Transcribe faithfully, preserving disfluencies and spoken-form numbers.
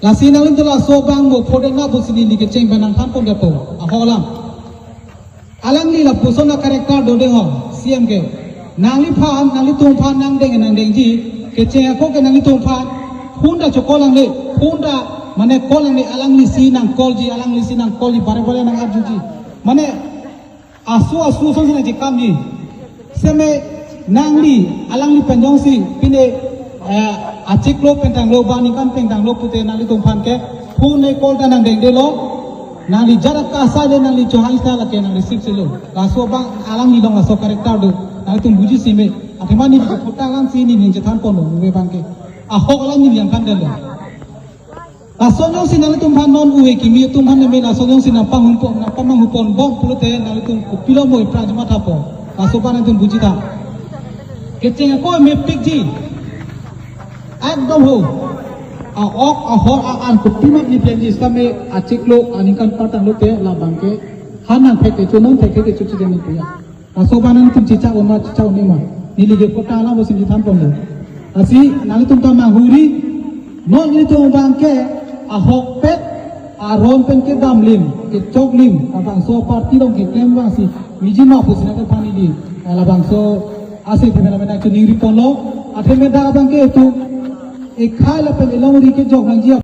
Lasi nanglitum laso abang mo phodet na pusi neli kecheng pen nangthan pon kepo. Ahok alam. Alangli lapuson a-character do dei ho, C M ke. Nangliphan, nanglitum aphan nangdeng nangdengji, kecheng ako ke nanglitum aphan, phone ta cho-call nangle, phone ta, mane call nangle, alangli si nang-call ji, alangli si nang-call ji, bare bare nang-arjuji. Mane, aso aso ason si nangchekam ji. Seme nangli, alangli pen jongsi, pine, eh, achiklo pen tanglo, ba ningkan pen tanglo pute nanglitum aphan ke, phone ne call ta nangdengdelo, nangli jara kasai le nangli chohang ta lake nang receive selo. Laso abang alangli along laso character do, nanglitum bujisi me, athema neli ke kota alam si neli chethan ponlo, ove abang ke. Ahok alam neli nangthan detlo. Lason jongsi nanglitum aphan non ove kimi atum aphan me lason jongsi nangpanghupo, nangpamanghuponbom pulote nanglitum kopilo mo ipra jema thapo. Laso abang nanglitum buji tha. Kecheng ako mepikji. Ekdom ho. A-ok, ahor, a-an kopi mat neli plengji sitame achiklo aningkan pen tanglo te labang ke. Han nangthek kecho, non thek kecho chijeng neli puya. Laso abang nanglitum chicha-un ma, chicha-un-e ma. Neli ke kota alam pusi neli than ponlo. Lasi nanglitum ta manghuri. Non nelitum abang ke ahokpet aron pen kedam lim, kechok lim, labangso party along keklem abang si miji ma pusi nangkephan neli. Eh, labangso ase athema mena ke ningri ponlo. Athema dak abang ke itum ekhai lapen elongri kejok nangji